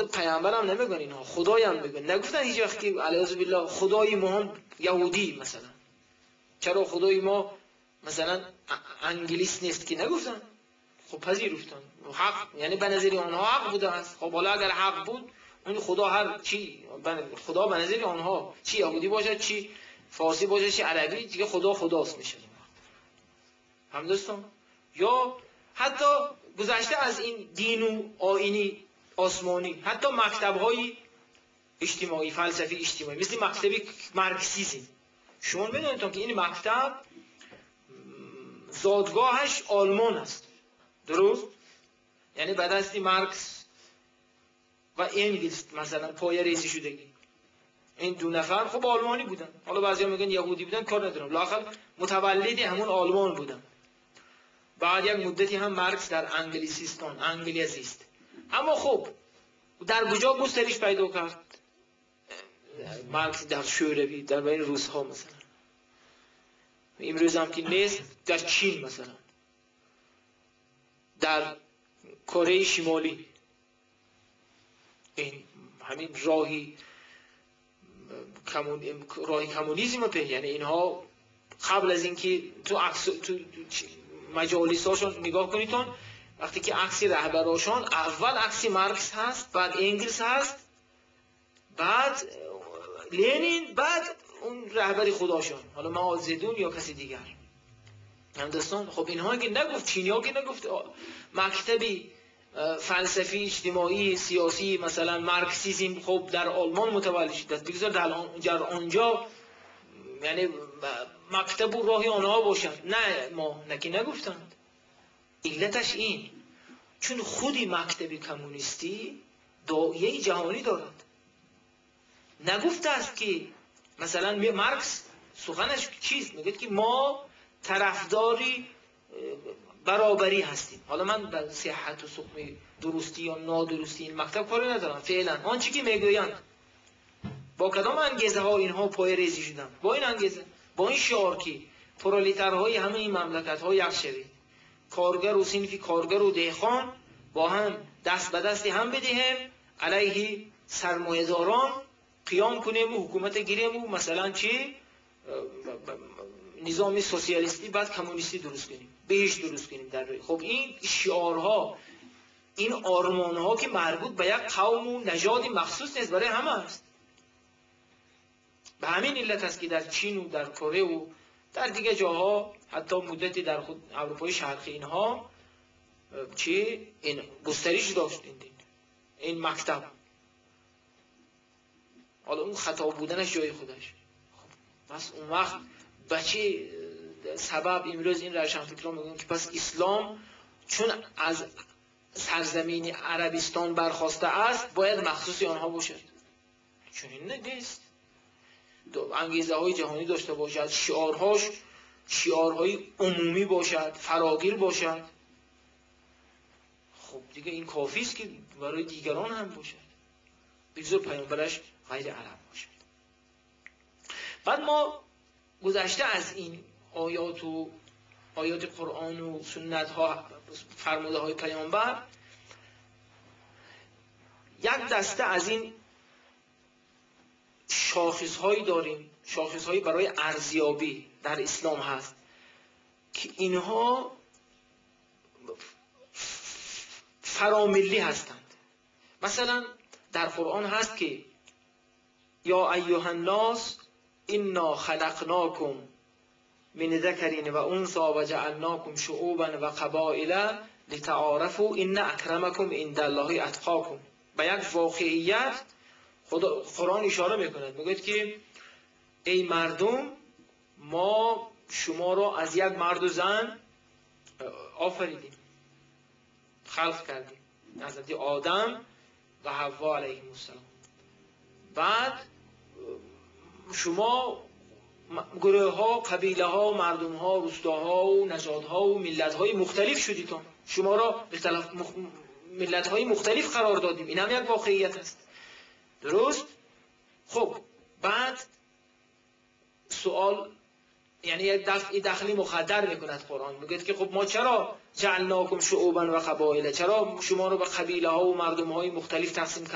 پیامبرم نمیگن اینها، خدایم میگن. نگفتن هیچ وقت که علیه بالله خدای ما هم یهودی مثلا، چرا خدای ما مثلا انگلیس نیست که نگفتن. خب پذیرفتن حق، یعنی به نظر آنها حق بوده است. خب حالا اگر حق بود اون خدا هر چی، خدا به نظر آنها چی یهودی باشه، چی فارسی باشه، چی عربی، دیگه خدا خداست میشه. هم دوستان، یا حتی گذشته از این دین و آیینی آسمانی، حتی مکتب‌های اجتماعی، فلسفی اجتماعی مثل مکتب مارکسیسم، شما میدونید که این مکتب زادگاهش آلمان است، درست؟ یعنی به دست مارکس و انگلس مثلا پایه ریزی شدگی. این دو نفر خب آلمانی بودن، حالا بعضیا میگن یهودی بودن، کار ندارم، لااقل متولد همون آلمان بودن. بعد یک مدتی هم مارکس در انگلیسیستان، انگلیه زیست. اما خب در کجا گسترش پیدا کرد مارکس؟ در شوروی، در بین روس‌ها مثلا. امروز هم که نیست، در چین مثلا، در کره شمالی. این همین راهی کمونیسم رو، یعنی اینها قبل از اینکه تو عکس تو مجالساشون نگاه کنیتون، وقتی که عکس رهبراشون، اول عکس مارکس هست، بعد انگلس هست، بعد لنین، بعد اون رهبری خداشون، حالا مائو زدون یا کسی دیگر. هم دوستان، خب اینها که نگفت، چینی‌ها که نگفت مکتبی فلسفی اجتماعی سیاسی مثلا مارکسیسم خب در آلمان متولد شد، بگذار در آنجا یعنی مکتب و راهی آنها باشند، نه ما نکی نگفتند. علتش این، چون خودی مکتب کمونیستی داعیه جهانی دارد. نگفته است که مثلا مارکس سخنش چیست؟ میگه که ما طرفداری برابری هستیم. حالا من به صحت و سقم درستی یا نادرستی این مکتب کاری ندارم، فعلا آنچه که میگویند با کدام انگیزه ها اینها پای ریزی شدن، با این انگیزه، با این شعار که پرولتارهای همه این مملکت ها یک شوید، کارگر و صنفی کارگر و دهقان با هم دست به دست هم بدهیم، علیه سرمایه‌داران قیام کنیم و حکومت گیریم و مثلا چی نظام سوسیالیستی بعد کمونیستی درست کنیم، بهش درست کنیم در روی. خب این شعارها، این آرمانها که مربوط به یک قوم و نژاد مخصوص نیست، برای همه است. به همین علت است که در چین و در کره و در دیگه جاها، حتی مدتی در خود اروپای شرقی اینها چی این گسترش داشت این دین، این مکتب. حالا اون خطا بودنش جای خودش. خب پس اون وقت بچه سبب امروز این روشنفکران میگن که پس اسلام چون از سرزمین عربستان برخواسته است باید مخصوص آنها باشد. چون این نیست. انگیزه های جهانی داشته باشد، شعارهاش شعارهای عمومی باشد، فراگیر باشد. خب دیگه این کافی است که برای دیگران هم باشد، بگذار پیامبرش غیر عرب باشد. بعد ما گذشته از این آیات و آیات قرآن و سنت ها، فرموده های پیامبر، یک دسته از این شاخص هایی داریم، شاخص هایی برای ارزیابی در اسلام هست که اینها فراملی هستند. مثلا در قرآن هست که یا ایها الناس انا خلقناکم من ذکر و انثی و جعلناکم شعوبا و قبائل لتعارفوا ان اکرمکم عند الله اتقاکم. به یک واقعیت خدا قرآن اشاره میکند، میگوید که ای مردم، ما شما را از یک مرد و زن آفریدیم، خلق کردیم، حضرت آدم و حوا علیهم السلام. بعد شما گروه ها، قبیله ها، مردم ها، روستاها و نژادها و ملت های مختلف شدید، شما را به ملت های مختلف قرار دادیم. این هم یک واقعیت است، درست؟ خب بعد سوال، یعنی یک دفعه دخلی مخدر میکند قرآن، میگه که خب ما چرا جعلناکم شعوبا و قبایل، چرا شما رو به قبیله ها و مردم های مختلف تقسیم کردیم؟